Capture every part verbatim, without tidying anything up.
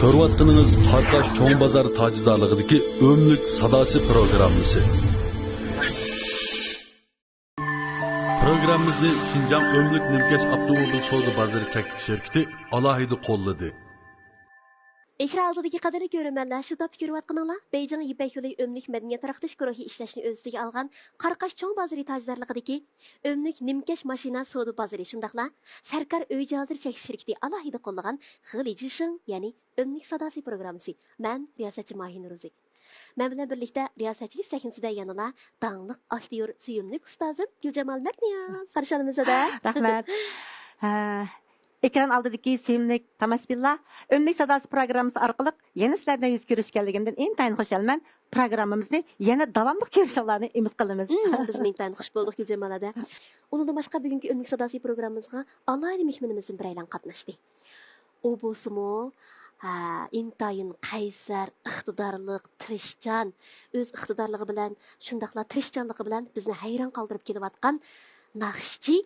كۆرۈۋاتقىنىڭىز قاراقاش چوڭ بازار تاجدارلىقىدىكى ئۆملۈك ساداسى پروگراممىسى. پروگراممىمىزنى شىنجاڭ ئۆملۈك نىمكەش ئاپتوموبىل سودا بازىرى چەكلىك شىركىتى ئالاھىدە قوللىدى. ئېكران ئالدىدىكى قەدىرلىك كۆرۈرمەنلەر، شۇ تاپتا كۆرۈۋاتقىنىڭلار بېيجىڭ يىپەك يولى ئۆملۈك مەدەنىيەت تارقىتىش گۇرۇھى ئىشلەشنى ئۆز ئۈستىگە ئالغان قاراقاش چوڭ بازىرى تاجدارلىقىدىكى ئۆملۈك نىمكەش ماشىنا سودا بازىرى، شۇنداقلا سەركار ئۆي جاھازلىرى چەكلىك شىركىتى ئالاھىدە قوللىغان خېلى جىشىڭ، يەنى ئۆملۈك ساداسى پروگراممىسى. مەن رىياسەتچى ماھىنۇر روزى. مەن بىلەن بىرلىكتە رىياسەتچىلىك سەھنىسىدە يەنىلا داڭلىق ئاكتيور، سۆيۈملۈك ئۇستازىم گۈلجامال مەتنىياز. قارشى ئالىمىز ھەدە. رەھمەت. ھە، ئېكران ئالدىدىكى سۆيۈملۈك تاماشىبىنلار، ئۆملۈك ساداسى پروگراممىسى ئارقىلىق يەنە سىلەر بىلەن يۈز كۆرۈشكەنلىكىمدىن ئىنتايىن خۇشالمەن. پروگراممىمىزنى يەنە داۋاملىق كۆرۈشۈڭلارنى ئۈمىد قىلىمىز. مم، بىزمۇ ئىنتايىن خۇش بولدۇق گۈلجامال ھەدە. ئۇنىڭدىن باشقا بۈگۈنكى ئۆملۈك ساداسى پروگراممىمىزغا ئالاھىدە مېھمىنىمىزدىن بىرەيلەن قاتناشتى. ئۇ بولسىمۇ، ھە، ئىنتايىن قەيسەر، ئىقتىدارلىق، تىرىشچان، ئۆز ئىقتىدارلىقى بىلەن، شۇنداقلا تىرىشچانلىقى بىلەن بىزنى ھەيران قالدۇرۇپ كېلىۋاتقان ناخشىچى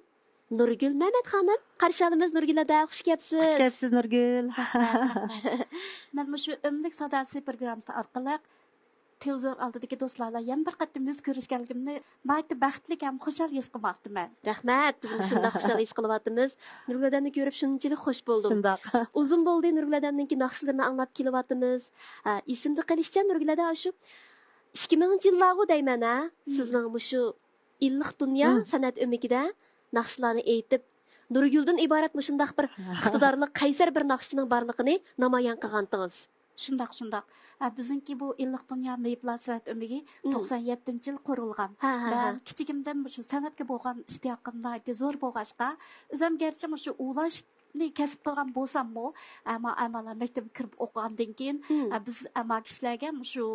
نۇرگۈل مەمەت خانىم. قارشى ئالىمىز نۇرگۈل ھەدە، خۇش كەپسىز. خۇش كەپسىز، نۇرگۈل. مەن مۇشۇ ئۆملۈك ساداسى پروگراممىسى ئارقىلىق تېلېۋىزور ئالدىدىكى دوستلار بىلەن يەنە بىر قېتىم يۈز كۆرۈشكەنلىكىمنى ناھايىتى بەختلىك ھەم خۇشال ھېس قىلماقتىمەن. رەھمەت، بىزمۇ شۇنداق خۇشال ھېس قىلىۋاتىمىز. نۇرگۈل ھەدەمنى كۆرۈپ شۇنچىلىك خۇش بولدۇم. شۇنداق. ئۇزۇن بولدى نۇرگۈل ھەدەمنىڭكى ناخشىلىرىنى ئاڭلاپ كېلىۋاتىمىز. ھە، ئېسىمدە قېلىشىچە نۇرگۈل ھەدە ئاشۇ ئىككى مىڭىنچى يىللارغۇ دەيمەن ھە، مم. سىزنىڭ مۇشۇ ئىللىق دۇنيا مم. سەنئەت ئۆمىكىدە ناخشىلارنى ئېيتىپ، نۇرگۈلدىن ئىبارەت مۇشۇنداق بىر ئىقتىدارلىق قەيسەر بىر ناخشىچىنىڭ بارلىقىنى نامايان قىلغانتىڭىز. شۇنداق، شۇنداق. ھە، بىزنىڭكى بۇ ئىللىق دۇنيا مېيىپلار سەنئەت ئۆمىكى مم. توقسان يەتتىنچى يىل قۇرۇلغان. ھە، ھە، ھە. مەن كىچىكىمدىن مۇشۇ سەنئەتكە بولغان ئىشتىياقىم ناھايىتى زور بولغاچقا، ئۆزۈم گەرچە مۇشۇ ئۇلاش نى كەسىپ قىلغان بولساممۇ، ئەمما ئەمما مەكتەپكە كىرىپ ئوقۇغاندىن كېيىن، مم. ئە، بىز ئەمما كىشىلەرگە مۇشۇ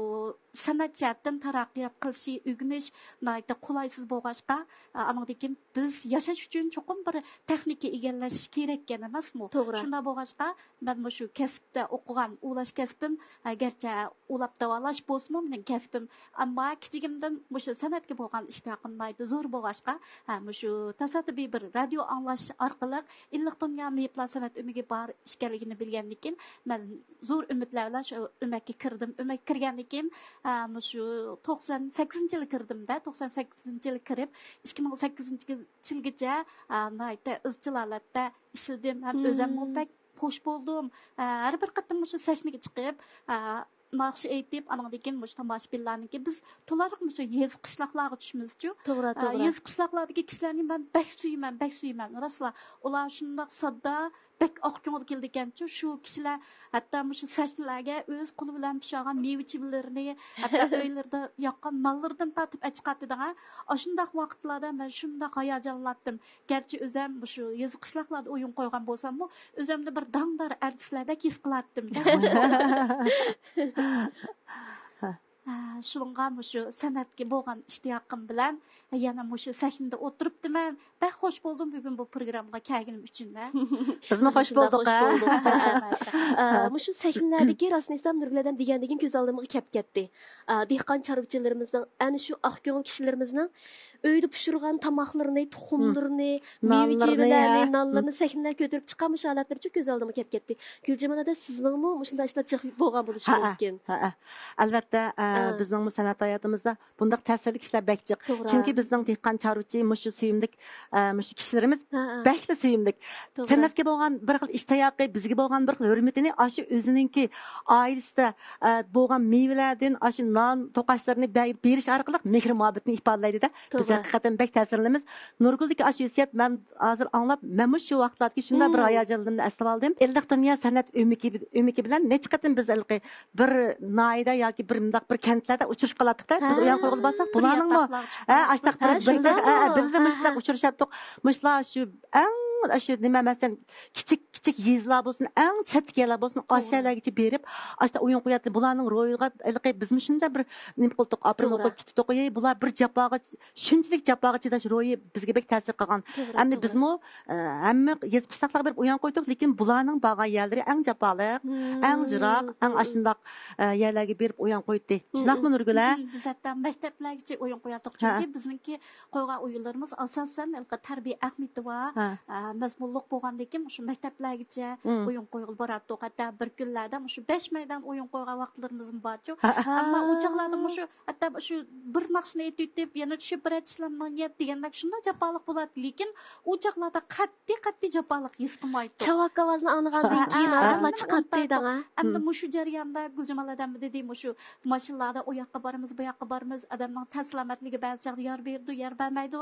سەنئەت جەھەتتىن تەرەققىيات قىلىشى، ئۆگىنىش ناھايىتى قولايسىز بولغاچقا، ئە، ئانىڭدىن كېيىن بىز ياشاش ئۈچۈن چوقۇم بىر تېخنىكا ئىگىلەش كېرەككەن ئەمەسمۇ؟ توغرا. شۇنداق بولغاچقا، مەن مۇشۇ كەسىپتە ئوقۇغان، ئۇلاش كەسپىم، ئە، گەرچە ئۇلاپ داۋالاش بولسىمۇ مېنىڭ كەسپىم، ئەمما كىچىكىمدىن مۇشۇ سەنئەتكە بولغان ئىشتىياقىم ناھايىتى زور بولغاچقا، ھە، مۇشۇ تاسادىپىي بىر رادىيو ئاڭلاش ئارقىلىق ئىللىق دۇنيا مېيىپلار سەنئەت ئۆمىكى بار ئىكەنلىكىنى بىلگەندىن كېيىن، مەن زور ئۈمىدلەر بىلەن شۇ ئۆمەككە كىردىم. ئۆمەككە كىرگەندىن كېيىن، ھە، مۇشۇ توقسان سەككىزىنچى يىلى كىردىم-دە، توقسان سەككىزىنچى يىلى كىرىپ، ئىككى مىڭ سەككىزىنچى يىلگىچە، ھە، ناھايىتى ئىزچىل ھالەتتە ئىشلىدىم ھەم ئۆزۈممۇ بەك خوش بولدۇم. ھە، ھەر بىر قېتىم مۇشۇ سەھنىگە چىقىپ، ھە، ناخشا ئېيتىپ، ئانىڭدىن كېيىن مۇشۇ تاماشىبىنلارنىڭكى، بىز تولىراق مۇشۇ يېزا قىشلاقلارغا چۈشىمىزچۇ. توغرا، ئە، توغرا. يېزا قىشلاقلاردىكى كىشىلەرنى مەن بەك سۆيىمەن، بەك سۆيىمەن. راسلا، ئۇلار شۇنداق ساددا، بەك ئاق كۆڭۈل كېلىدىكەنچۇ. شۇ كىشىلەر ھەتتا مۇشۇ سەھنىلەرگە ئۆز قولى بىلەن پىشۇرغان مېۋە چىۋىلىرىنى، ھەتتا ئۆيلىرىدە ياققان نانلىرىدىن تارتىپ ئەچىقاتتى دەڭە. ئاشۇنداق ۋاقىتلاردا مەن شۇنداق ھاياجانلاتتىم. گەرچە ئۆزۈم مۇشۇ يېزا قىشلاقلاردا ئويۇن قويغان بولساممۇ، ئۆزۈمنى بىر داڭدار ئارتىسلاردەك ھېس قىلاتتىم. ھە، شۇنىڭغا مۇشۇ سەنئەتكە بولغان ئىشتىياقىم بىلەن يەنە مۇشۇ سەھنىدە ئولتۇرۇپتىمەن. بەك خوش بولدۇم بۈگۈن بۇ پروگراممىغا كەلگىنىم ئۈچۈن. بىزمۇ خوش بولدۇق، ھە. ئە، مۇشۇ سەھنىلەردىكى راستىنى ئېيتسام، نۇرگۈل ھەدەم دېگەندىكىن كۆز ئالدىمغا كەپ كەتتى. ئە، دېھقان چارۋىچىلىرىمىزنىڭ، ئەنە شۇ ئاق كۆڭۈل كىشىلىرىمىزنىڭ ئۆيدە پىشۇرغان تاماقلىرىنى، تۇخۇملىرىنى، مېۋە-چېۋىلەرنى، نانلىرىنى كۆتۈرۈپ چىققان مۇشۇ ھالەتلىرىچۇ كۆز ئالدىمغا كەپ كەتتى. گۈلجامال ھەدە، سىزنىڭمۇ مۇشۇنداق ئىشلار جىق بولغان بولۇشى مۇمكىن. ھەئە، ھەئە. ئەلۋەتتە، ئە، بىزنىڭمۇ سەنئەت ھاياتىمىزدا بۇنداق تەسىرلىك ئىشلار بەك جىق. توغرا. چۈنكى بىزنىڭ دېھقان، چارۋىچى، مۇشۇ سۆيۈملۈك، ئە، مۇشۇ كىشىلىرىمىز بەكلا سۆيۈملۈك. توغرا. سەنئەتكە بولغان بىر خىل ئىشتىياقى، بىزگە بولغان بىر خىل ھۆرمىتىنى ئاشۇ ئۆزىنىڭكى ئائىلىسىدە، ئە، بولغان مېۋىلەردىن ئاشۇ نان توقاچلىرىنى بە-، بېرىش ئارقىلىق مېھرى-مۇھەببىتىنى ئىپادىلەيدۇ-دە. بىز توغرا. ھەقىقەتەن بەك تەسىرلىنىمىز. نۇرگۈلدىكى ئاشۇ ھېسسىيات، مەن ھازىر ئاڭلاپ، مەنمۇ شۇ ۋاقىتلاردىكى شۇنداق بىر ھاياجانلىرىمنى ئەسلىۋالدىم. ئىللىق دۇنيا سەنئەت ئۆمىكى، ئۆمىكى بىلەن نەچچە قېتىم بىز ھېلىقى بىر ناھىيەدە ياكى بىر مۇنداق بىر كەنتلەردە ئۇچرىشىپ قالاتتۇق-دە. بىز ئۇيان قويغىلى بارساق، بۇلارنىڭمۇ، ھە، ئاشتاق بىر، ھە، بىللە مۇشتاق ئۇچرىشاتتۇق. مۇشۇلار شۇ ئەڭ ئاشۇ نېمە، مەسىلەن، كىچىك، كىچىك يېزىلار بولسۇن، ئەڭ چەتتىكى يەرلەر بولسۇن، ئاشۇ توغرا. يەرلەرگىچە بېرىپ، ئاشۇ ئويۇن قوياتتى. بۇلارنىڭ روھىغا ھېلىقى بىزمۇ شۇنچە بىر نېمە قىلدۇق، ئاپىرىن توغرا. ئوقۇپ كېتىپتۇق. ئەي، بۇلار بىر جاپاغا، شۇنچىلىك جاپاغا چىداش روھى بىزگە بەك تەسىر قىلغان. توغرا، ئەمدى توغرا. بىزمۇ، ئە، ھەممە يېزا قىشلاقلارغا بېرىپ ئويۇن قويدۇق، لېكىن بۇلارنىڭ بارغان يەرلىرى ئەڭ جاپالىق، مم. ئەڭ يىراق، ئەڭ مم. ئاشۇنداق، ئە، يەرلەرگە بېرىپ ئويۇن قويدى. مم. شۇنداقمۇ، نۇرگۈل، ھە؟ مم. بىز ھەتتا مەكتەپلەرگىچە ئويۇن قوياتتۇق. ھە. چۈنكى بىزنىڭكى قويغان ئويۇنلىرىمىز ئاساسەن ھېلىقى تەربىيە ئەھمىيىتى بار، ھە. ئە، مەزمۇنلۇق بولغاندىن كېيىن مۇشۇ مەكتەپلەرگىچە مم. ئويۇن قويغىلى باراتتۇق. ھەتتا بىر كۈنلەردە مۇشۇ بەش مەيدان ئويۇن قويغان ۋاقىتلىرىمىزمۇ بارچۇ. ھە. ئەمما ئۇ چاغلاردا مۇشۇ، ھەتتا شۇ بىر ناخشىنى ئېيتىۋېتىپ، يەنە چۈشۈپ بىرەر چىشلامنىڭ يەپ دېگەندەك شۇنداق جاپالىق بولاتتى. لېكىن ئۇ چاغلاردا قەتئىي، قەتئىي جاپالىق ھېس قىلمايتتۇق. چاۋاك ئاۋازىنى ئاڭلىغاندىن ھە، كېيىن ھە، ئارتۇقلار ھەممىنى چىقاتتى ئۇنتاتتۇق. دەڭە. ئەمدى مم. مۇشۇ جەرياندا گۈلجامال ھەدەممۇ دېدى، مۇشۇ ماشىنىلاردا ئۇ ياققا بارىمىز، بۇ ياققا بارىمىز، ئادەمنىڭ تەن سالامەتلىكى بەزى چاغدا يار بېرىدۇ، يار بەرمەيدۇ.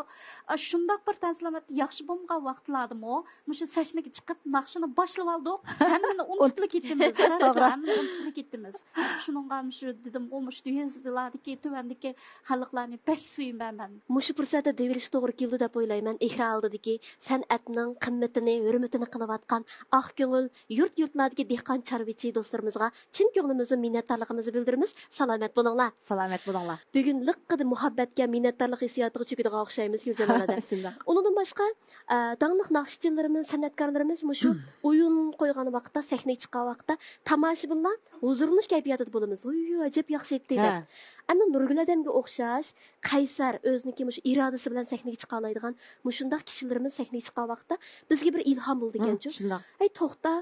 ئا، شۇنداق بىر تەن سالامەتلىكى ياخشى بولمىغان ۋاقىتلاردىمۇ مۇشۇ سەھنىگە چىقىپ ناخشىنى باشلىۋالدۇق. ھەممىنى ئۇنتۇپلا كېتىمىز. توغرا. ھەممىنى ئۇنتۇپلا كېتىمىز. شۇنىڭغا مۇشۇ دېدىم، ئۇ مۇشۇ يېزىلاردىكى، تۆۋەندىكى خەلقلەرنى بەك سۆيىمەن مەن. مۇشۇ پۇرسەتتە دېيىۋېلىش توغرا كېلىدۇ دەپ ئويلايمەن. ئېكران ئالدىدىكى سەنئەتنىڭ قىممىتىنى، ھۆرمىتىنى قىلىۋاتقان ئاق كۆڭۈل يۇرت-يۇرتلاردىكى دېھقان چارۋىچى دوستلىرىمىزغا چىن كۆڭلىمىزدىن مىننەتدارلىقىمىزنى بىلدۈرىمىز. سالامەت بولۇڭلار. سالامەت بولۇڭلار. بۈگۈن لىققىدە مۇھەببەتكە، مىننەتدارلىق ھېسسىياتىغا چۆكىدىغان ئوخشايمىز، گۈلجامال ھەدە. شۇنداق. ئۇنىڭدىن باشقا، ئە، داڭلىق ناخشىچىلىرىمىز، سەنئەتكارلىرىمىز مۇشۇ ئويۇن قويغان ۋاقىتتا، سەھنىگە چىققان ۋاقىتتا تاماشىبىنلار ھۇزۇرلىنىش كەيپىياتىدا بولىمىز. ھۇي، ئەجەب ياخشى ئېيتتى دەپ. ھە. ئەمما نۇرگۈل ھەدەمگە ئوخشاش قەيسەر، ئۆزىنىڭكى مۇشۇ ئىرادىسى بىلەن سەھنىگە چىقالايدىغان مۇشۇنداق كىشىلىرىمىز سەھنىگە چىققان ۋاقىتتا بىزگە بىر ئىلھام بولىدىكەنچۇ. ھە، شۇنداق. ھەي، توختا،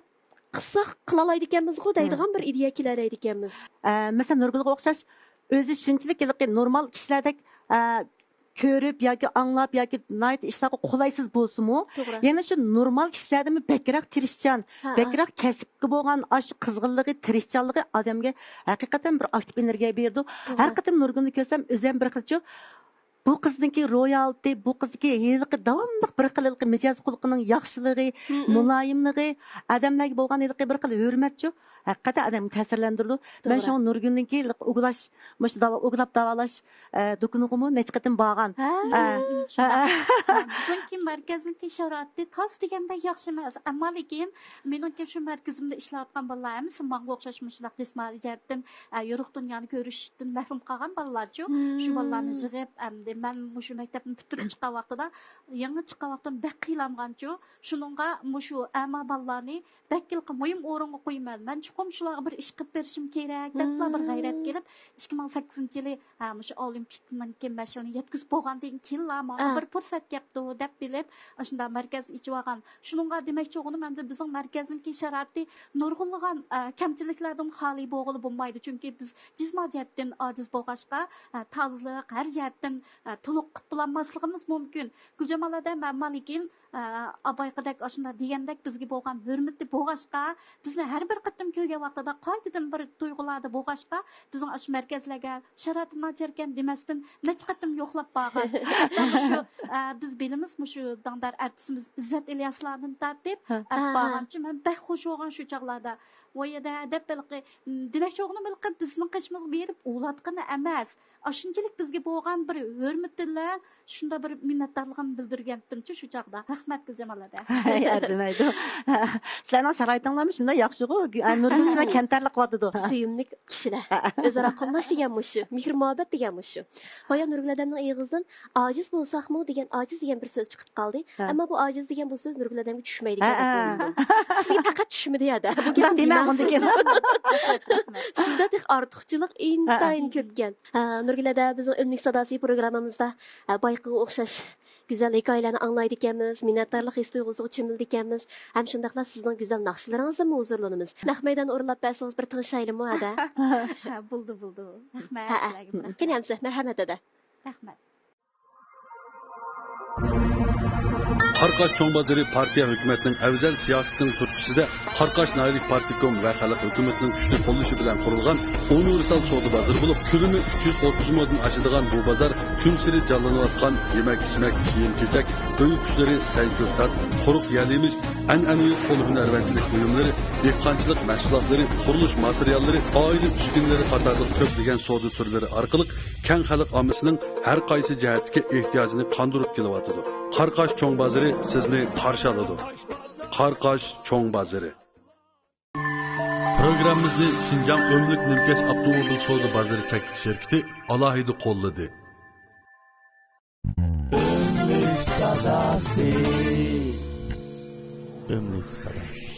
قىلساق قىلالايدىكەنمىزغۇ دەيدىغان بىر ئىدىيە كېلەلەيدىكەنمىز. ئە، مەسىلەن، نۇرگۈلگە ئوخشاش ئۆزى شۇنچىلىك ھېلىقى نورمال كىشىلەردەك، ئە، كۆرۈپ ياكى ئاڭلاپ ياكى ناھايىتى ئىشلارغا قولايسىز بولسىمۇ، توغرا. يەنە شۇ نورمال كىشىلەردىنمۇ بەكرەك تىرىشچان، ھە، ھە. بەكرەك كەسىپكە بولغان ئاشۇ قىزغىنلىقى، تىرىشچانلىقى ئادەمگە ھەقىقەتەن بىر ئاكتىپ ئېنېرگىيە بېرىدۇ. توغرا. ھەر قېتىم نۇرگۈلنى كۆرسەم، ئۆزۈم بىر خىلچۇ، بۇ قىزنىڭكى روھىياتى، بۇ قىزنىڭكى ھېلىقى داۋاملىق بىر خىل ھېلىقى مىجەز قۇلقىنىڭ ياخشىلىقى، مم، مم. مۇلايىملىقى، ئادەملەرگە بولغان ھېلىقى بىر خىل ھۆرمەتچۇ، ھەقىقەتەن ئادەمنى تەسىرلەندۈرىدۇ. مەن توغرا. شۇڭا نۇرگۈلنىڭكى ھېلىقى ئۇگىلاش، مۇشۇ داۋا-، ئۇگىلاپ داۋالاش، ئە، دۇكىنىغىمۇ نەچچە قېتىم بارغان. ھە، ھە، مم، مم، ھە، شۇنداق. ھە. بىزنىڭكى مەركەزنىڭكى شارائىتى تاس دېگەندەك ياخشى ئەمەس. ئەمما لېكىن مېنىڭكى شۇ مەركىزىمدە ئىشلەۋاتقان بالىلار ھەممىسى ماڭا ئوخشاش مۇشۇنداق جىسمانىي جەھەتتىن، ئە، يورۇق دۇنيانى كۆرۈشتىن مەھرۇم قالغان بالىلارچۇ. مم. شۇ بالىلارنى يىغىپ، ئەمدى مەن مۇشۇ مەكتەپنى پۈتتۈرۈپ چىققان ۋاقتىدا، يېڭى چىققان ۋاقتىم بەك قىينالغانچۇ. شۇنىڭغا مۇشۇ ئەما بالىلارنى بەك ھېلىقى مۇھىم ئورۇنغا قويىمەن. مەن چوقۇم شۇلارغا بىر ئىش قىلىپ بېرىشىم كېرەك دەپلا بىر غەيرەت مم. كېلىپ، ئىككى مىڭ سەككىزىنچى يىلى، ھە، مۇشۇ ئولىمپىكنىڭكى مەشئىلىنى يەتكۈزۈپ بولغاندىن كېيىنلا ماڭا ئا. بىر پۇرسەت كەپتۇ دەپ بىلىپ، ئاشۇنداق مەركەز ئېچىۋالغان. شۇنىڭغا دېمەكچى بولغىنىم، ئەمدى بىزنىڭ مەركەزنىڭكى شارائىتى نۇرغۇنلىغان، ئە، كەمچىلىكلەردىن خالىي بولغىلى بولمايدۇ. چۈنكى بىز جىسمانىي جەھەتتىن ئاجىز بولغاچقا، ئە، تازىلىق، ھەر جەھەتتىن، ئە، تولۇق قىلىپ بولالماسلىقىمىز مۇمكىن. گۈلجامال ھەدە، ئەمما لېكىن، ئە، ئاۋايقىدەك ئاشۇنداق دېگەندەك بىزگە بولغان ھۆرمىتى بولغاچقا، بىزنى ھەر بىر قېتىم كۆرگەن ۋاقتىدا قايتىدىن بىر تۇيغۇلاردا بولغاچقا، بىزنىڭ ئاشۇ مەركەزلەرگە شارائىتى ناچاركەن دېمەستىن نەچچە قېتىم يوقلاپ بارغان. ھەتتا مۇشۇ، ئە، بىز بىلىمىز، مۇشۇ داڭدار ئارتىسىمىز ئىززەت ئىلياسلاردىن تارتىپ ھە. ئەپ ھە، ھە. بارغانچۇ، مەن بەك خۇش بولغان شۇ چاغلاردا. ۋاي ھەدە دەپ ھېلىقى، دېمەكچى بولغىنىم ھېلىقى بىزنىڭ قېشىمىزغا بېرىپ ئۇۋۇلاتقىنى ئەمەس. ئاشۇنچىلىك بىزگە بولغان بىر ھۆرمىتى بىلەن شۇنداق بىر مىننەتدارلىقىمنى بىلدۈرگەنتىمچۇ شۇ چاغدا. رەھمەت، گۈلجامال ھەدە. ئەرزىمەيدۇ. سىلەرنىڭ شارائىتىڭلارمۇ شۇنداق ياخشىغۇ. نۇرگۈل شۇنداق كەمتەرلىك قىلىۋاتىدۇ. سۆيۈملۈك كىشىلەر. ئۆزئارا قوللاش دېگەن مۇشۇ. مېھىر-مۇھەببەت دېگەن مۇشۇ. بايا نۇرگۈل ھەدەمنىڭ ئېغىزىدىن ئاجىز بولساقمۇ دېگەن، ئاجىز دېگەن بىر سۆز چىقىپ قالدى. ھە. ئەمما بۇ ئاجىز دېگەن بۇ سۆز نۇرگۈل ھەدەمگە چۈشمەيدىكەن دەپ ھە، ھە. ئويلىدىم. سىزگە پەقەت چۈشمىدى ھەدە. بۇ گەپنى دېمەڭ. سىزدە تېخى ئارتۇقچىلىق ئىنتايىن ھە، ھە. كۆپكەن. ھە، نۇرگۈل ھەدە، بىزنىڭ ئۈنلۈك ساداسى پروگراممىمىزدا، ھە، بايىقىغا ئوخشاش گۈزەل ھېكايىلەرنى ئاڭلايدىكەنمىز، مىننەتدارلىق ھېس تۇيغۇسىغا چۆمۈلىدىكەنمىز، ھەم شۇنداقلا سىزنىڭ گۈزەل ناخشىلىرىڭىزدىنمۇ ھۇزۇرلىنىمىز. نەق مەيداندا ئورۇنلاپ بەرسىڭىز بىر تىڭشايلىمۇ ھەدە؟ ھە، بولدى، بولدى. رەھمەت ھە، ھە. سىلەرگە بىر رەھمەت. قېنى ئەمسە، مەرھەمەت ھەدە. رەھمەت. قاراقاش چوڭ بازىرى پارتىيە ھۆكۈمەتنىڭ ئەۋزەل سىياسىتىنىڭ تۈرتكىسىدە، قاراقاش ناھىيەلىك پارتكوم ۋە خەلق ھۆكۈمىتىنىڭ كۈچلۈك قوللىشى بىلەن قۇرۇلغان ئۇنىۋېرسال سودا بازىرى بولۇپ، كۆلىمى ئۈچ يۈز ئوتتۇز مودىن ئاشىدىغان بۇ بازار كۈنسېرى جانلىنىۋاتقان يېمەك-ئىچمەك، كىيىم-كېچەك، ئۆي قۇشلىرى، سەي-كۆكتات، قۇرۇق يەل-يېمىش، ئەنئەنىۋى قول ھۈنەر ۋەنچىلىك بۇيۇملىرى، دېھقانچىلىق مەھسۇلاتلىرى، قۇرۇلۇش ماتېرىياللىرى، ئائىلە ئۈسكۈنىلىرى قاتارلىق كۆپلىگەن سودا تۈرلىرى ئارقىلىق كەڭ خەلق ئاممىسىنىڭ ھەر قايسى جەھەتتىكى ئېھتىياجىنى قاندۇرۇپ كېلىۋاتىدۇ. قاراقاش چوڭ بازىرى سىزنى قارشى ئالىدۇ. قاراقاش چوڭ بازىرى. پروگراممىمىزنى شىنجاڭ ئۆملۈك نىمكەش ئاپتوموبىل سودا بازىرى چەكلىك شىركىتى ئالاھىدە قوللىدى. ئۆملۈك ساداسى. ئۆملۈك ساداسى.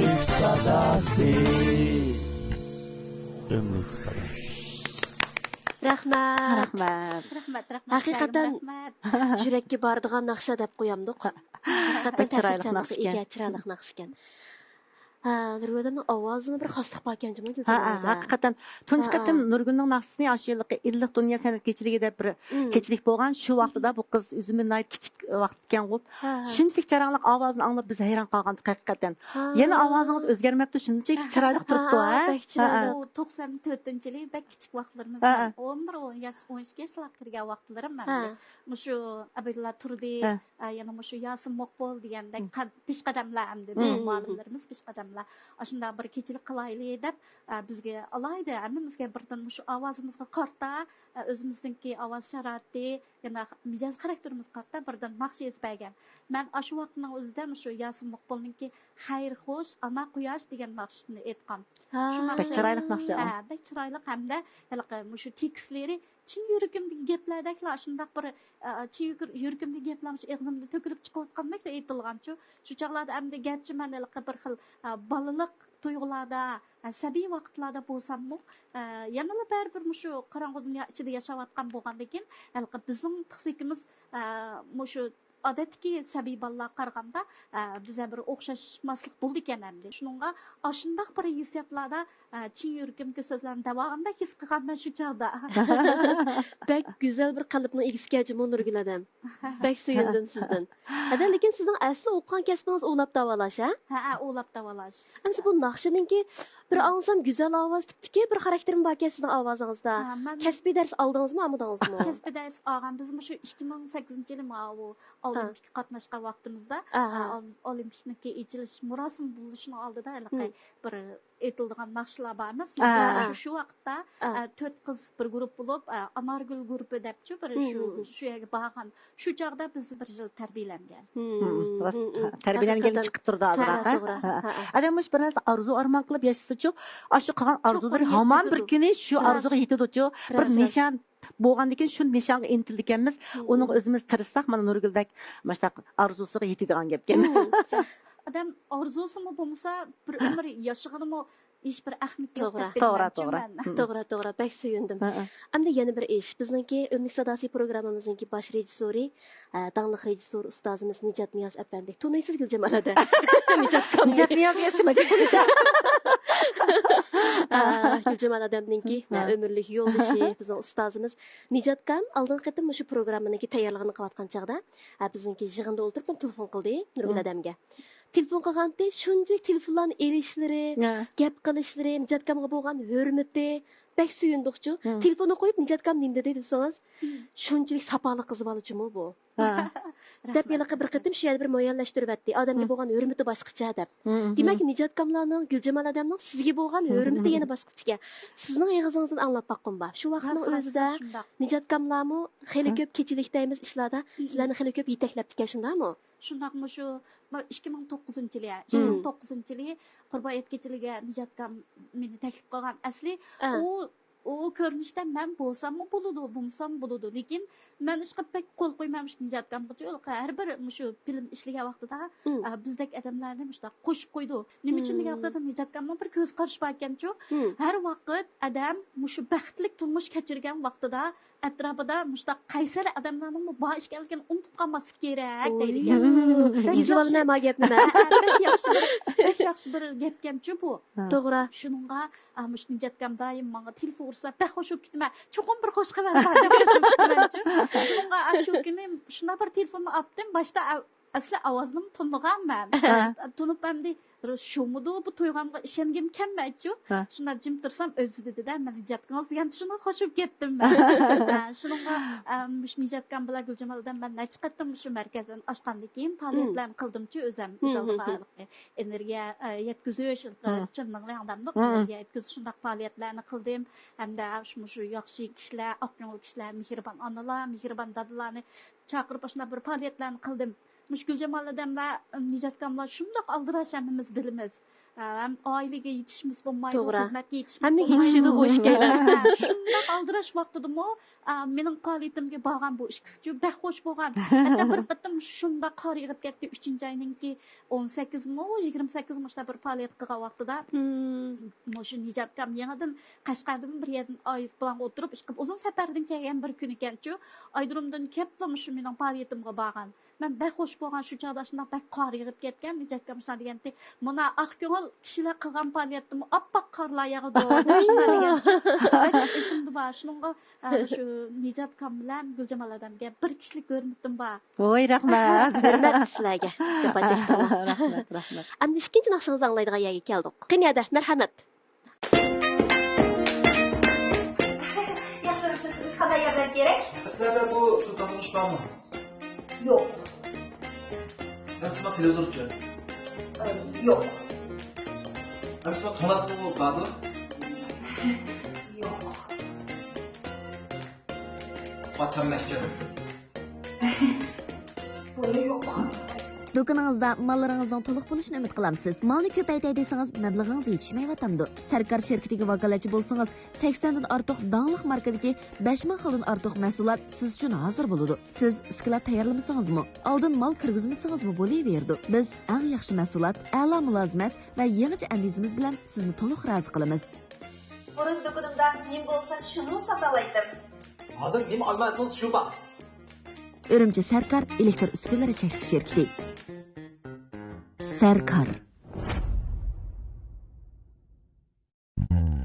ئۆملۈك ساداسى. ئۆملۈك ساداسى. رەھمەت. رەھمەت. رەھمەت، رەھمەت، ھەقىقەتەن رەھمەت. يۈرەككە بارىدىغان ناخشا دەپ قويامدۇق. ھەقىقەتەن بەك چىرايلىق ناخشا ئىكەن. ئىگە، چىرايلىق ناخشا ئىكەن. ھە، نۇرگۈلنىڭ ئاۋازىمۇ بىر خاسلىق باركەنجۇمۇ، ھە، ھە، ھەقىقەتەن. تۇنجى قېتىم نۇرگۈلنىڭ ناخشىسىنى ئاشۇ يىلقى ئىللىق دۇنيا سەنئەت كېچىلىكى دەپ بىر كېچىلىك بولغان. شۇ ۋاقتىدا بۇ قىز ئۆزىمۇ ناھايىتى كىچىك ۋاقىت ئىكەنغۇ. ھە، ھە. شۇنچىلىك چىرايلىق ئاۋازىنى ئاڭلاپ بىز ھەيران قالغانىدۇق ھەقىقەتەن. ھە. يەنە ئاۋازىڭىز ئۆزگەرمەپتۇ، شۇنچىلىك چىرايلىق تۇرۇپتۇ، ھە، ھە؟ بەك چىرايلىق. بۇ توقسان تۆتىنچى يىلى بەك كىچىك ۋاقىتلىرىمىز، ھە، ھە. مەن ئون بىر، ئون ياش، ئون ئىككى ياشلارغا كىرگەن ۋاقىتلىرىم مەن. ھە. مۇشۇ ئابىدىللا تۇردى، ھە. ئە، يەنە مۇشۇ ياسىن مۇقبۇل دېگەندەك، مم. قەد-، پېشقەدەملەر ئەمدى، مم. بىزنىڭ مۇئەللىملىرىمىز پېشقەدەملەر. ئاشۇنداق بىر كېچىلىك قىلايلى دەپ، ئە، بىزگە ئالاھىدە ھەممىمىزگە بىردىن مۇشۇ ئاۋازىمىزغا قارىتا، ئە، ئۆزىمىزنىڭكى ئاۋاز شارائىتى، يەنە مىجەز خاراكتېرىمىزغا قارىتا بىردىن ناخشا يېزىپ بەرگەن. مەن ئاشۇ ۋاقىتنىڭ ئۆزىدە مۇشۇ ياسىن مۇقبۇلنىڭكى خەير خوش، ئانا قۇياش دېگەن ناخشىسىنى ئېيتقان. ھە. شۇ ناخشا بەك چىرايلىق ناخشا. ھە، بەك چىرايلىق ھەمدە ھېلىقى مۇشۇ تېكىستلىرى چىن يۈرىكىمدىكى گەپلەردەكلا، شۇنداق بىر، ئە، چىن يۈرىكىم-، يۈرىكىمدىكى گەپلەر مۇشۇ ئېغىزىمدىن تۆكۈلۈپ چىقىۋاتقاندەكلا ئېيتىلغانچۇ. شۇ چاغلاردا ئەمدى گەرچە مەن ھېلىقى بىر خىل، ئە، بالىلىق تۇيغۇلاردا، ئە، سەبىي ۋاقىتلاردا بولساممۇ، ئە، يەنىلا بەرىبىر مۇشۇ قاراڭغۇ دۇنيا ئىچىدە ياشاۋاتقان بولغاندىكىن، ھېلىقى بىزنىڭ پىسخىكىمىز، ئە، مۇشۇ ئادەتتىكى سەبىي بالىلارغا قارىغاندا، ئە، بىزدە بىر ئوخشاشماسلىق بولىدىكەن ئەمدى. شۇنىڭغا ئاشۇنداق بىر ھېسسىياتلاردا، ئە، چىن يۈرىكىمدىكى سۆزلەرنى دەۋالغاندەك ھېس قىلغانمەن شۇ چاغدا. بەك گۈزەل بىر قەلبنىڭ ئىگىسىكەن جۇمۇ نۇرگۈل ئادەم. بەك سۆيۈندۈم سىزدىن. ھەدە، لېكىن سىزنىڭ ئەسلى ئوقۇغان كەسپىڭىز ئوۋلاپ داۋالاش، ھە؟ ھە، ھە، ئوۋلاپ داۋالاش. ئەمسە بۇ ناخشىنىڭكى بىر ئاڭلىسام گۈزەل ئاۋاز تىپتىكى بىر خاراكتېرمۇ باركەن سىزنىڭ ئاۋازىڭىزدا. ھە، مەن كەسپىي دەرس ئالدىڭىزمۇ، ئالمىدىڭىزمۇ؟ كەسپىي دەرس ئالغان. بىز مۇشۇ ئىككى مىڭ سەككىزىنچى يىلى ماۋۇ ئولىمپىكقا قاتناشقان ۋاقتىمىزدا، ئاھا. ئا، ئول-، ئولىمپىكنىڭكى ئېچىلىش مۇراسىمى بولۇشىنىڭ ئالدىدا ھېلىقى بىر ئېيتىلىدىغان ناخشىلار بار ئەمەسمۇ؟ ئا، ئا. شۇ، شۇ ۋاقىتتا، ئا. ئا، تۆت قىز بىر گۇرۇپپا بولۇپ، ئا، ئانارگۈل گۇرۇپپا دەپچۇ بىر شۇ، شۇ يەرگە بارغان. شۇ چاغدا بىز بىر يىل تەربىيەلەنگەن. ھىم، راست، ھىم، ھىم. تەربىيەلەنگەن ھەقىقەتەن. چىقىپ تۇرىدۇ ھازىر، ھە، ھە؟ توغرا. ھە، ھە. ئادەم مۇشۇ بىر نەرسە ئارزۇ ئارمان قىلىپ ياشىسىچۇ، ئاشۇ قىلغان ئارزۇلىرى ھامان بىر كۈنى شۇ ئارزۇغا يېتىدۇچۇ. بىر نىشان بولغاندىن كېيىن شۇ نىشانغا ئىنتىلىدىكەنمىز. ئۇنىڭغا ئۆزىمىز تىرىشساق، مانا نۇرگۈلدەك مۇشۇنداق ئارزۇسىغا يېتىدىغان گەپكەن. ئادەم ئارزۇسىمۇ بولمىسا، بىر ئۆمۈر ياشىغىنىمۇ ھېچ بىر ئەھمىيەت يوق دەپ بىلىمەنچۇ مەن. توغرا، توغرا. بەك سۆيۈندۈم. ھە، ھە. ئەمدى يەنە بىر ئىش. بىزنىڭكى ئۈمىدلىك ساداسى پروگراممىمىزنىڭكى باش رېژىسسورى، ئە، داڭلىق رېژىسسور ئۇستازىمىز نىجات نىياز ئەپەندى. تونۇيسىز گۈلجامال ھەدە؟ نىجات نىياز ئەسلى مەشھۇر. ئە، گۈلجامال ھەدەمنىڭكى، ھە، ئۆمۈرلۈك يولدىشى، بىزنىڭ ئۇستازىمىز نىجاتكام ئالدىنقى قېتىم مۇشۇ پروگراممىنىڭكى تەييارلىقىنى قىلىۋاتقان چاغدا، ئە، بىزنىڭكى يىغىندا ئولتۇرۇپ تېلېفون قىلدى نۇرگۈل ھەدەمگە. تېلېفون قىلغانتى، شۇنچىلىك تېلېفونلارنى ئېلىشلىرى، گەپ قىلىشلىرى، نىجاتكامغا بولغان ھۆرمىتى، بەك سۆيۈندۇقچۇ. تېلېفوننى قويۇپ، نىجاتكام نېمە دېدى دېسىڭىز، شۇنچىلىك ساپالىق قىز بالىچۇمۇ بۇ. دەپ ھېلىقى بىر قېتىم شۇ يەردە بىر مۇئەييەنلەشتۈرۈۋەتتى. ئادەمگە بولغان ھۆرمىتى باشقىچە دەپ. دېمەك، نىجاتكاملارنىڭ، گۈلجامال ئادەمنىڭ سىزگە بولغان ھۆرمىتى يەنە باشقىچىكەن. سىزنىڭ ئېغىزىڭىزدىن ئاڭلاپ باققۇم بار. شۇ ۋاقىتنىڭ ئۆزىدە نىجاتكاملارمۇ خېلى كۆپ كېچىلىك دەيمىز ئىشلاردا سىلەرنى خېلى كۆپ يېتەكلەپتىكەن، شۇنداقمۇ؟ شۇنداق، مۇشۇ، مۇ-، ئىككى مىڭ توققۇزىنچى يىلى، ئىككى مىڭ توققۇزىنچى يىلى قۇربان ھېيت كېچىلىرىگە نىجاتكام مېنى تەكلىپ قىلغان. ئەسلى ئۇ، ئۇ كۆرۈنۈشتە مەن بولساممۇ بولىدۇ، بولمىسام بولىدۇ. لېكىن مەن ئىشقىلىپ بەك قول قويمايمەن مۇشۇ نىجاتكامغىچۇ. ھەر بىر مۇشۇ فىلىم ئىشلىگەن ۋاقتىدا، ئا، بىزدەك ئادەملەرنى مۇشۇنداق قوشۇپ قويىدۇ. نېمە ئۈچۈن دېگەن ۋاقتىدا نىجاتكامنىڭ بىر كۆز قارىشى باركەنچۇ. ھەر ۋاقىت ئادەم مۇشۇ بەختلىك تۇرمۇش كەچۈرگەن ۋاقتىدا ئەتراپىدا مۇشۇنداق قەيسەر ئادەملەرنىڭمۇ بار ئىكەنلىكىنى ئۇنتۇپ قالماسلىق كېرەك دەيدىكەن. يېزىۋالىمەن ما گەپنى مەن. بەك ياخشى بىر، بەك ياخشى بىر گەپكەنچۇ بۇ. توغرا. شۇنىڭغا، ئا، مۇشۇ نىجاتكام دايىم ماڭا تېلېفون ئۇرسا بەك خوش بولۇپ كېتىمەن. چوقۇم بىر خوش خەۋەر بار دەپ خوش بولۇپ كېتىمەنچۇ. شۇنىڭغا، ئا، شۇ كۈنى شۇنداق بىر تېلېفوننى ئاپتىم. باشتا، ئا، ئەسلى ئاۋازىنىمۇ تونۇغان مەن. تونۇپ ئەمدى شۇمىدۇ بۇ تويغانغا ئىشەنگۈم كەلمەيچۇ. شۇنداق جىم تۇرسام ئۆزى دېدىدە، مەن نىجاتكىڭىز دېگەن شۇنداق خوش بولۇپ كەتتىم مەن. ھە، شۇنىڭغا، ئە، مۇشۇ نىجاتكام بىلەن گۈلجامال ھەدەم مەن نەچچە قېتىم مۇشۇ مەركەزدىن ئاچقاندىن كېيىن پائالىيەتلەرنى قىلدىمچۇ ئۆزۈم. ئۆزۈمدە بارلىقى ئېنېرگىيە، ئە، يەتكۈزۈش، چىمنىڭ رەڭداملىق ئېنېرگىيە يەتكۈزۈش شۇنداق پائالىيەتلەرنى قىلدىم. ھەمدە مۇشۇ ياخشى كىشىلەر، ئاق كۆڭۈل كىشىلەر، مېھرىبان ئانىلار، مېھرىبان دادىلارنى چاقىرىپ ئاشۇنداق بىر پائالىيەتلەرنى قىلدىم. مۇشۇ گۈلجامال ھەدەملەر، نىجاتكاملار شۇنداق ئالدىراش ھەممىمىز بىلىمىز. ھەم ئائىلىگە يېتىشمىسە بولمايدۇ، توغرا. خىزمەتكە يېتىشمىسە بولمايدۇ. ھەممىگە يېتىشىدۇ بۇ ئىككىيلەن. ھە، شۇنداق ئالدىراش ۋاقتىدىمۇ، ئا، مېنىڭ پائالىيىتىمگە بارغان بۇ ئىككىسىچۇ بەك خوش بولغان. ھەتتا بىر قېتىم شۇنداق قار يېغىپ كەتتى، ئۈچىنچى ئاينىڭكى ئون سەككىزىمۇ، يىگىرمە سەككىزىمۇ شۇنداق بىر پائالىيەت قىلغان ۋاقتىدا، مۇشۇ نىجاتكام يېڭىدىن قەشقەردىن بىر يەردىن ئايروپىلانغا ئولتۇرۇپ، ئىشقىلىپ ئۇزۇن سەپەردىن كەلگەن بىر كۈنىكەنچۇ، ئايرودرومدىن كەپلا مۇشۇ مېنىڭ پائالىيىتىمغا بارغان. مەن بەك خوش بولغان، شۇ چاغدا شۇنداق بەك قار يېغىپ كەتكەن، نىجاتكام شۇنداق دېگەنتى، مانا ئاق كۆڭۈل كىشىلەر قىلغان پائالىيەتتىمۇ ئاپئاق قارلار ياغىدۇ دەپ شۇنداق دېگەن. بەك ئېسىمدە بار. شۇنىڭغا، ئە، شۇ نىجاتكام بىلەن گۈلجامال ھەدەمگە بىر كىشىلىك ھۆرمىتىم بار. ۋاي، رەھمەت. ھۆرمەت سىلەرگە. جاپا چەكتىڭلار. رەھمەت، رەھمەت. ئەمدى ئىككىنچى ناخشىڭىزنى ئاڭلايدىغان يەرگە كەلدۇق. قېنى ھەدە، مەرھەمەت. ياخشىمۇسىز؟ سىزگە قانداق ياردەم كېرەك؟ سىلەردە بۇ تۇتقان ئىش بارمۇ؟ يوق. ھەم سىزنىڭ تېلېۋىزورچۇ؟ ئە، يوق. ھەم سىزنىڭ توڭلاتقۇ باردۇ؟ يوق. ۋاتانمەشچە. دۇكىنىڭىزدا ماللىرىڭىزنىڭ تولۇق بولۇشىنى ئۈمىد قىلامسىز؟ مالنى كۆپەيتەي دېسىڭىز، مەبلىغىڭىز يېتىشمەيۋاتامدۇ؟ سەركار شىركىتىگە ۋاكالەتچى بولسىڭىز، سەكسەندىن ئارتۇق داڭلىق ماركىدىكى بەش مىڭ خىلدىن ئارتۇق مەھسۇلات سىز ئۈچۈن ھازىر بولىدۇ. سىز ئىسكىلات تەييارلىمىسىڭىزمۇ، ئالدىن مال كىرگۈزمىسىڭىزمۇ بولۇۋېرىدۇ. بىز ئەڭ ياخشى مەھسۇلات، ئەلا مۇلازىمەت ۋە يېڭىچە ئەندىزىمىز بىلەن سىزنى تولۇق رازى قىلىمىز. خورۇز دۇكىنىمدا نېمە بولسا شۇنى ساتالايتتىم. ھازىر نېمە ئالما دېسىڭىز شۇ بار. ئۈرۈمچى سەركار ئېلېكتر ئۈسكۈنىلىرى چەكلىك شىركىتى. سەركار.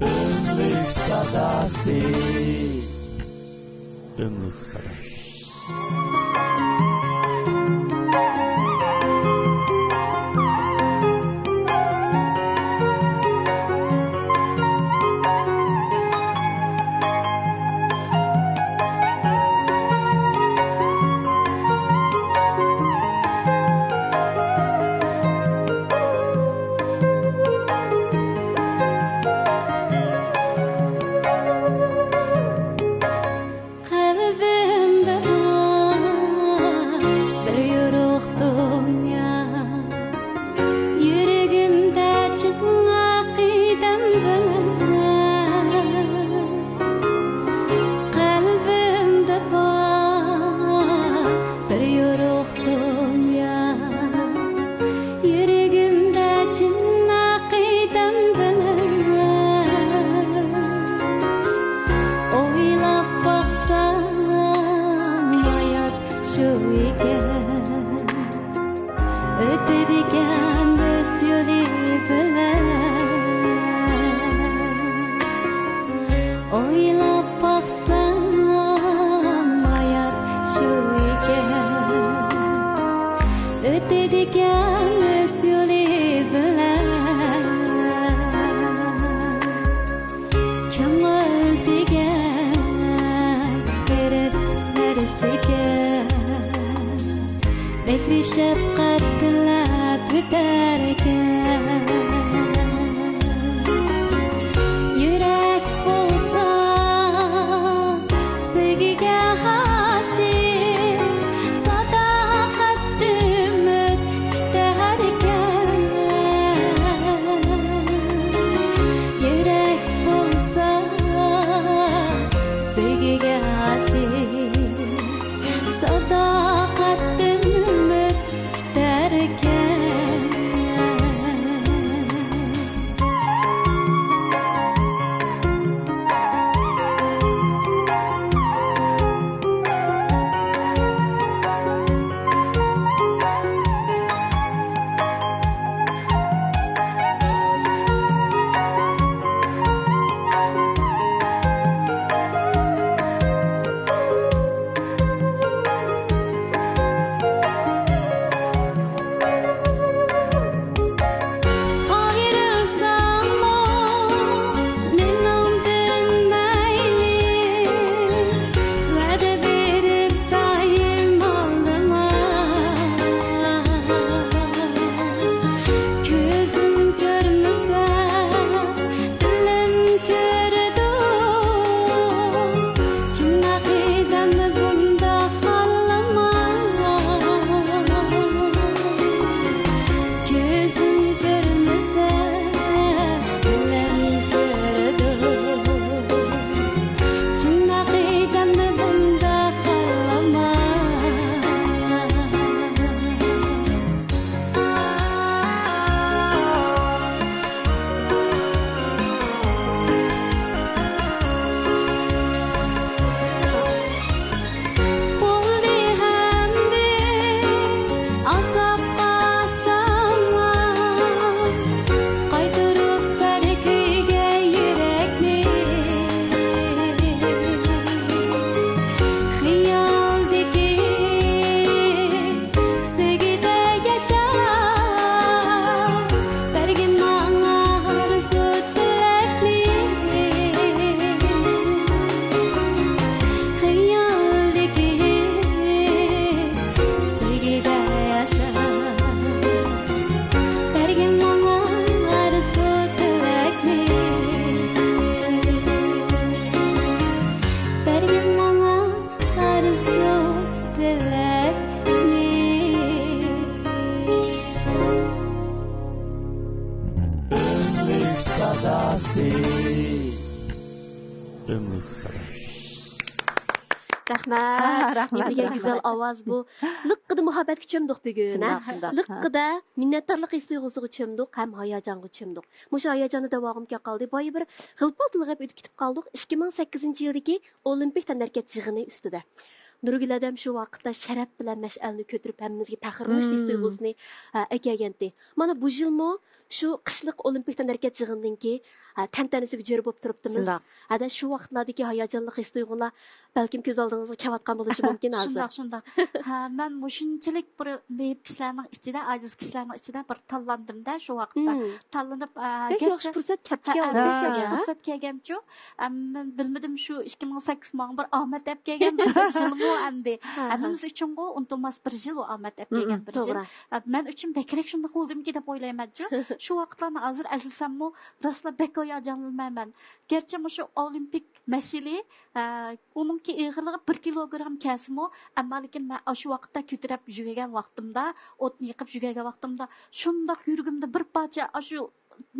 ئۆملۈك ساداسى. ئۆملۈك ساداسى. قەلبىمدە بار بىر يورۇق دۇنيا، يۈرىكىمدە چىڭ ئەقىدەم بىلەن. قەلبىمدە بار بىر يورۇق دۇنيا، يۈرىكىمدە چىن ئەقىدەم بىلەن. ئويلاپ باقسام، ھايات شۇ ئىكەن، ئۆتىدىكەن ئۆز يولى بىلەن. ئويلاپ باقسام، ھايات شۇ ئىكەن، ئۆتىدىكەن ئۆز يولى بىلەن. كۆڭۈل دېگەن غېرىب نەرسىكەن، مېھرى شەپقەت تىلەپ ئۆتەركەن. يۈرەك بولسا سۆيگۈگە ئاشىق، ساداقەت ئۈمىد كۈتەركەن. يۈرەك بولسا سۆيگۈگە ئاشىق، ساداقەتتىن ئۈمىد كۈتەركەن. ئايرىلساڭمۇ مېنىڭدىن مەيلى، ۋەدە بېرىپ دائىم ئالدىما. كۆزۈم كۆرمىسە، دىلىم كۆرىدۇ، چىن ئەقىدەمنى بۇنداق خالىما. كۆزۈم كۆرمىسە، دىلىم كۆرىدۇ، چىن ئەقىدەمنى بۇنداق خالىما. بولدى ئەمدى ئازاب قاساملا، قايتۇرۇپ بەر كۆيگەن يۈرەكنى. خىيالدىكى سۆيگۈدە ياشاپ، بەرگىن ماڭا ئارزۇ تىلەكنى. خىيالدىكى سۆيگۈدە ياشاپ، بەرگىن ماڭا ئارزۇ تىلەكنى. بەرگىن ماڭا ئارزۇ تىلەكنى. ئۆملۈك ساداسى. ئۆملۈك ساداسى. رەھمەت. ھا، رەھمەت، نېمىدېگەن رەھمەت. گۈزەل ئاۋاز بۇ. لىققىدە مۇھەببەتكە چۆمدۇق بۈگۈن، ھە؟ شۇنداق، شۇنداق. لىققىدە مىننەتدارلىق ھېس تۇيغۇسىغا چۆمدۇق ھەم ھاياجانغا چۆمدۇق. مۇشۇ ھاياجاندا داۋاملىق قالدى. بايا بىر غىلپىلتىلىغىپ ئۆتۈپ كېتىپ قالدۇق. ئىككى مىڭ سەككىزىنچى يىلدىكى ئولىمپىك تەنھەرىكەت يىغىنى ئۈستىدە. نۇرگۈل ھەدەم شۇ ۋاقىتتا شەرەپ بىلەن مەشئەلنى كۆتۈرۈپ، ھەممىمىزگە پەخىرلىنىش ھىس تۇيغۇسىنى، ھە، ئەكەلگەنتى. مانا بۇ يىلمۇ شۇ قىشلىق ئولىمپىك تەنھەرىكەت يىغىنىنىڭكى، ھە، تەنتەنىسىگە جۆر بولۇپ تۇرۇپتىمىز. شۇنداق. ھەدە شۇ ۋاقىتلاردىكى ھاياجانلىق ھىس تۇيغۇلار بەلكىم كۆز ئالدىڭىزغا كېلىۋاتقان بولۇشى مۇمكىن ھازىر. شۇنداق، شۇنداق. ھە، مەن مۇشۇنچىلىك بىر مېيىپ كىشىلەرنىڭ ئىچىدە، ئاجىز كىشىلەرنىڭ ئىچىدە بىر تاللاندىم-دە شۇ ۋاقىتتا. مم. تاللىنىپ، ئە، بەك ياخشى گەرچە پۇرسەت كەپتىكەن ھە، بەك ياخشى پۇرسەت كەلگەنچۇ. ئەم، مەن بىلمىدىم شۇ ئىككى مىڭ سەككىز ماڭا بىر ئامەت ئەپ كەلگەن، بىر يىلمۇ ئەمدى. ھە، ھە. ھەممىمىز ئۈچۈنغۇ ئۇنتۇلماس بىر يىل ئۇ ئامەت ئەپ مم، كەلگەن بىر يىل. توغرا. ئە، مەن ئۈچۈن بەكرەك شۇنداق بولدىمىكى دەپ ئويلايمەنچۇ. شۇ ۋاقىتلارنى ھازىر ئەسلىسەممۇ راسلا بەك ھاياجانلىنىمەن مەن. گەرچە مۇشۇ ئولىمپىك مەشئىلى، ئە، ئۇنىڭكى ئېغىرلىقى بىر كىلوگرام كەلسىمۇ، ئەمما لېكىن مەن ئاشۇ ۋاقىتتا كۆتۈرۈپ يۈگۈرگەن ۋاقتىمدا، ئوتنى يېقىپ يۈگۈرگەن ۋاقتىمدا، شۇنداق يۈرىكىمدە بىر پارچە ئاشۇ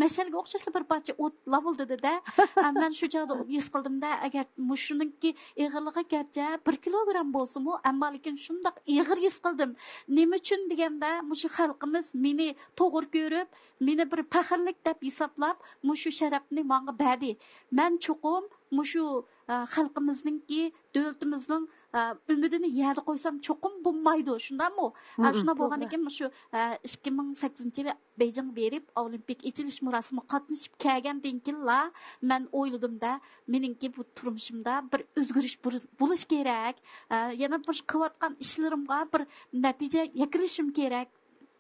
مەشئەلگە ئوخشاشلا بىر پارچە ئوت لاۋۇلدىدى-دە. ئە، مەن شۇ چاغدا ھېس قىلدىم-دە، ئەگەر مۇشۇنىڭكى ئېغىرلىقى گەرچە بىر كىلوگرام بولسىمۇ، ئەمما لېكىن شۇنداق ئېغىر ھېس قىلدىم. نېمە ئۈچۈن دېگەندە، مۇشۇ خەلقىمىز مېنى توغرا كۆرۈپ، مېنى بىر پەخىرلىك دەپ ھېسابلاپ، مۇشۇ شەرەپنى ماڭا بەردى. مەن چوقۇم مۇشۇ، ئە، خەلقىمىزنىڭكى، دۆلىتىمىزنىڭ، ئە، ئۈمىدىنى يەردە قويسام چوقۇم بولمايدۇ، شۇنداقمۇ؟ ئە، مم، شۇنداق توغرا. بولغاندىكىن مۇشۇ، ئە، ئىككى مىڭ سەككىزىنچى يىلى بېيجىڭغا بېرىپ، ئولىمپىك ئېچىلىش مۇراسىمىغا قاتنىشىپ كەلگەندىن كېيىنلا مەن ئويلىدىم-دە، مېنىڭكى بۇ تۇرمۇشۇمدا بىر ئۆزگىرىش بۇر-، بولۇش كېرەك. ئە، يەنە بىر قىلىۋاتقان ئىشلىرىمغا بىر نەتىجە يەكۈنلىشىم كېرەك.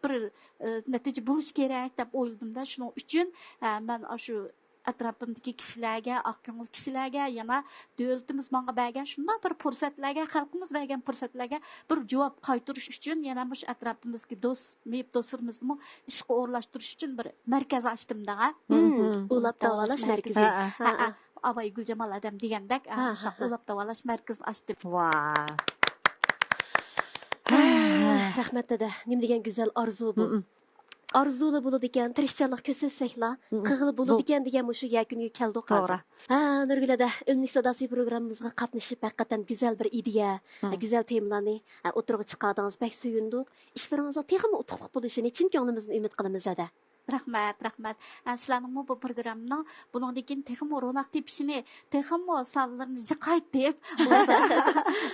بىر، ئە، نەتىجە بولۇش كېرەك دەپ ئويلىدىم-دە، شۇنىڭ ئۈچۈن، ئە، مەن ئاشۇ ئەتراپىمدىكى كىشىلەرگە، ئاق كۆڭۈل كىشىلەرگە، يەنە دۆلىتىمىز ماڭا بەرگەن شۇنداق بىر پۇرسەتلەرگە، خەلقىمىز بەرگەن پۇرسەتلەرگە بىر جاۋاب قايتۇرۇش ئۈچۈن يەنە مۇشۇ ئەتراپىمىزدىكى دوست، مېيىپ دوستلىرىمىزنىمۇ ئىشقا ئورۇنلاشتۇرۇش ئچۈن بىر مەركەز ئاچتىم دەڭە. مم، مم. ئۇلاپ داۋالاش مەركىزى. ھە، ھە. ھە، ھە. ئاۋاي گۈلجامال ئادەم دېگەندەك، ھە، ھە، مۇشۇنداق ھە. ئۇلاپ داۋالاش مەركىزىنى ئاچتىم. ۋا. رەھمەت دادا. نېمە دېگەن گۈزەل ئارزۇ بۇ. مم. ئارزۇلا بولىدىكەن، تىرىشچانلىق كۆرسەتسەكلا، مم. قىلغىلا بولىدىكەن دېگەن مۇشۇ يەكۈنگە كەلدۇق توغرا. ھازىر. ھە، نۇرگۈل ھەدە، ئۈنلۈك ساداسى پروگراممىمىزغا قاتنىشىپ، ھەقىقەتەن گۈزەل بىر ئىدىيە، مم. گۈزەل تېمىلارنى، ھە، ئوتتۇرىغا چىقاردىڭىز، بەك سۆيۈندۇق. ئىشلىرىڭىزنىڭ تېخىمۇ ئۇتۇقلۇق بولۇشىنى چىن كۆڭلىمىزدىن ئۈمىد قىلىمىز ھەدە. رەھمەت، رەھمەت. ئە، سىلەرنىڭمۇ بۇ پروگراممىنىڭ بۇنىڭدىن كېيىن تېخىمۇ روناق تېپىشىنى، تېخىمۇ سانلىرىنى جىقايتىپ،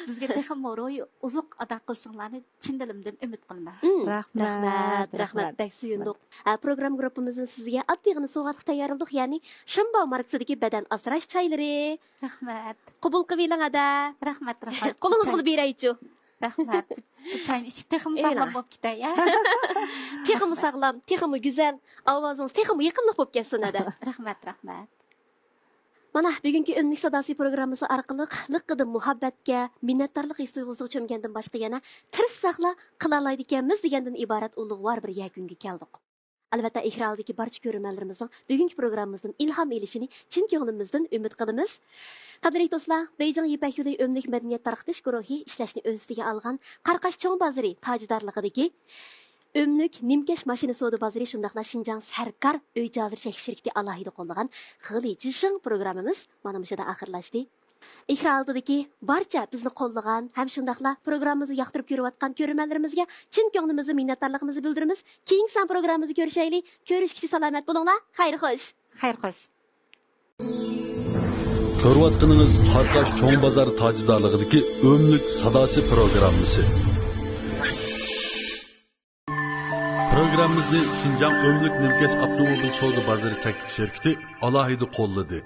بىزگە تېخىمۇ روھىي ئوزۇق ئاتا قىلىشىڭلارنى چىن دىلىمدىن ئۈمىد قىلىمەن. مم، رەھمەت، رەھمەت، رەھمەت. رەھمەت، بەك سۆيۈندۇق. ئە، پروگرامما گۇرۇپپىمىزدىن سىزگە ئاددىيغىنا سوۋغاتلىق تەييارلىدۇق، يەنى شىنباۋ ماركىسىدىكى بەدەن ئاسراش چايلىرى. رەھمەت. قوبۇل قىلىۋېلىڭ ھەدە. رەھمەت، رەھمەت. قولىڭىزغىلا بېرەيچۇ. رەھمەت. بۇ چاينى ئىچىپ تېخىمۇ ساغلام بولۇپ كېتەي، ھە؟ تېخىمۇ ساغلام، تېخىمۇ گۈزەل، ئاۋازىڭىز تېخىمۇ يېقىملىق بولۇپ كەتسۇن ھەدە. رەھمەت، رەھمەت. مانا، بۈگۈنكى ئۈنلۈك ساداسى پروگراممىسى ئارقىلىق لىققىدە مۇھەببەتكە، مىننەتدارلىق ھېس تۇيغۇسىغا چۆمگەندىن باشقا يەنە تىرىشساقلا قىلالايدىكەنمىز دېگەندىن ئىبارەت ئۇلۇغۋار بىر يەكۈنگە كەلدۇق. ئەلۋەتتە، ئېكران ئالدىدىكى بارچە كۆرۈرمەنلىرىمىزنىڭ بۈگۈنكى پروگراممىمىزدىن ئىلھام ئېلىشىنى چىن كۆڭلىمىزدىن ئۈمىد قىلىمىز. قەدىرلىك دوستلار، بېيجىڭ يىپەك يولى ئۆملۈك مەدەنىيەت تارقىتىش گۇرۇھى ئىشلەشنى ئۆز ئۈستىگە ئالغان قاراقاش چوڭ بازىرى تاجىدارلىقىدىكى ئۆملۈك نىمكەش ماشىنا سودا بازىرى شۇنداقلا شىنجاڭ سەركار ئۆي جىھازلىرى چەكلىك شىركىتى ئالاھىدە قوللىغان خېلى جىشىڭ پروگراممىمىز مانا مۇشۇدا ئاخىرلاشتى. ئېكران ئالدىدىكى بارچە بىزنى قوللىغان ھەم شۇنداقلا پروگراممىمىزنى ياقتۇرۇپ كۆرۈۋاتقان كۆرۈرمەنلىرىمىزگە چىن كۆڭلىمىزدىن مىننەتدارلىقىمىزنى بىلدۈرىمىز. كېيىنكى سان پروگراممىمىزدا كۆرۈشەيلى. كۆرۈشكىچە سالامەت بولۇڭلار. خەير خوش. خەير خوش. كۆرۈۋاتقىنىڭىز قاراقاش چوڭ بازار تاجىدارلىقىدىكى ئۆملۈك ساداسى پروگراممىسى. پروگراممىمىزنى شىنجاڭ ئۆملۈك نىمكەش ئاپتوموبىل سودا بازىرى چەكلىك شىركىتى ئالاھىدە قوللىدى.